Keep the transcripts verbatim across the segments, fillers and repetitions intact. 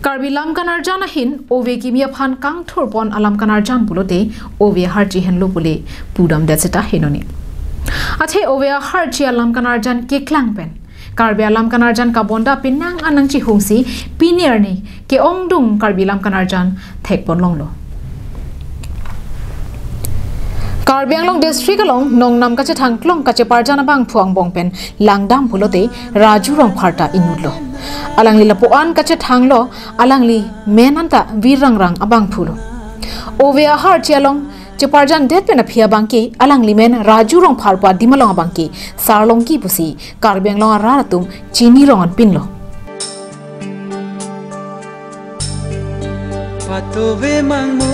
Karbi Lamkan Arjan ahin ove kimi aphan kangthurpon alamkan arjan pulote ove aharchi henlo pule pudamdet seta henoni. Athe ove aharchi alamkan arjan keklang pen Karbi alamkan arjan kabonda penang anang chihungsi pini arni ke-ongdung Karbi Lamkan Arjan thekpon longlo. Karbi Anglong District along nongnam kachethang klong kacheparjan abangphu angbong pen langdam pulote Raju Rongphar ta inutlo. Alangli lapuan kachethanglo, alangli men anta Vir Rangrang abangphulo. Ove aharchi along cheparjandet pen aphi abangke alangli men Raju Rongphar pu adim along abangke Sarlongki pusi Karbi Anglong arat atum chini rong anpinlo. Patove mangmu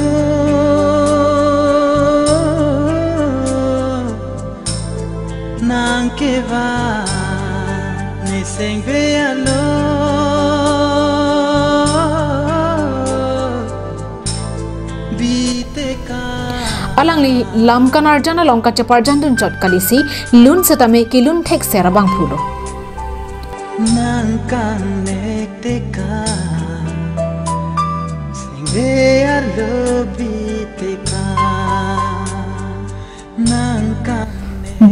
nang keva niseng ve alo biteka. Alangli lamkan arjan along kacheparjan dunchot kalisi lun setame kelun thekser abangphulo. Nang kangnek teka singve arlo biteka. Nang kangnek.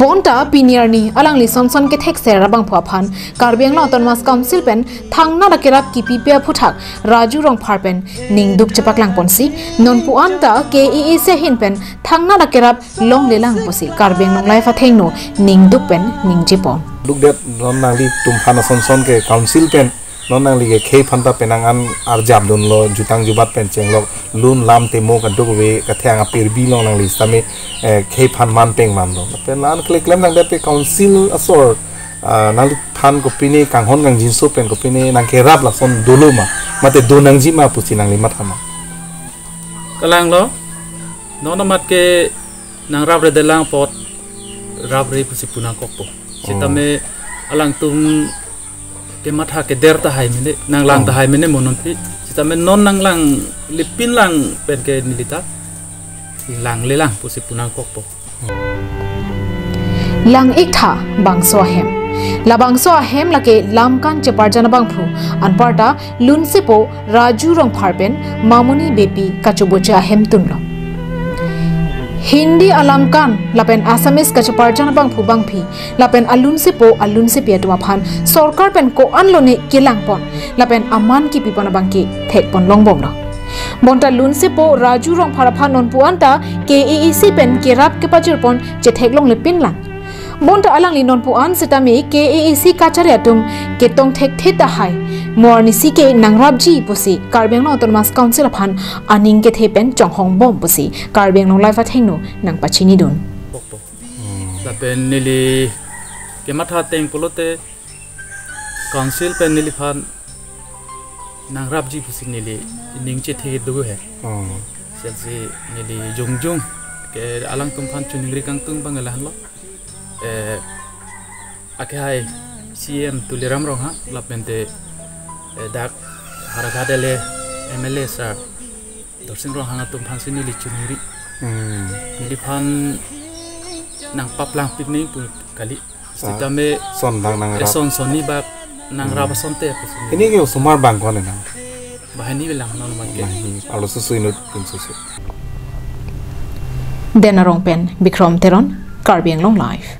Bonta pini arni alangli sonson kethekser abangphu aphan Karbi Anglong Autonomous Council pen thangnat akerap kipipe aphuthak Raju Rongphar pen ningduk chepaklangponsi nonpu anta K A A C ahin pen thangnat akerap longlelang pusi Karbi Anglong Live athengno ningduk pen ningjepon. Dukdet non nanglitum aphan asonson ke council pen non nangli ke khei aphanta penang an arjap dunlo, jutang jubat pen chenglok, lun lam temo kadokave kathang apirbi along nangli sitame, eh, khei aphan man peng manlo. Pen la-an kle klem nangdet pen council asor, ah, nangliphan kopine kanghon kangjinso pen kopine nangkerap lason dolo ma, mate do nangji ma pusi nangli matha ma? Kalanglo, non amat ke nangrapre detlang apot rapre pusi pu nangkokpo. Sitame alangtum kematha keder tahai mene, nanglang Oh. tahai mene mo nonpi. Sitame non nanglangle pinlang pen ke neli ta langlelang pusi pu nangkokpo. Lang-iktha bangso ahem. Labangso ahem lake lamkan cheparjan abangphu anparta lunsepo Raju Rongphar pen Mamoni Beypi kachoboche ahem tunlo. Hindi alamkan lapen Assamese kacheparjan abangphu bangphi lapen alunsepo alunsepi atum aphan sorkar pen ko-an lone kelangpon lapen aman kipipon abangke thekpon longbomlo. Bonta lunsepo Raju Rongphar aphan nonpu anta K A A C pen kerap kepajirpon chetheklongle pinlang. Bonta alangli nonpu an sitame K A A C kachari atum ketong thekthe tahai, mo arnisi ke nangrapji pusi Karbi Anglong Autonomous Council aphan aning kethe pen chonghongbom pusi Karbi Anglong Live athengno nangpachinidun. Lapen neli kematha ateng pulote council pen neliphan nangrapji pusi neli ning chethe do he. Oh. Selse neli jongjong ke alangtum aphan choningri kangtung abang lahenlo. Eh, akhai C M Tuliram Ronghang lapente, eh, dak Howraghat L A M L A sir Dorsing Ronghang atum aphansi neli choningri. Hmm. Neliphan nangpaplang pik neng pu kali. Ah, sitame son bang nangrap. Eson sonni bak nangrap Hmm. asonte pusi. Ini ke osomar bang ko-an nang? Banghini bilang non man ke. Banghini, arloso su inut pinso su. Den Arong pen Bikrom Teron, Karbi Anglong Live.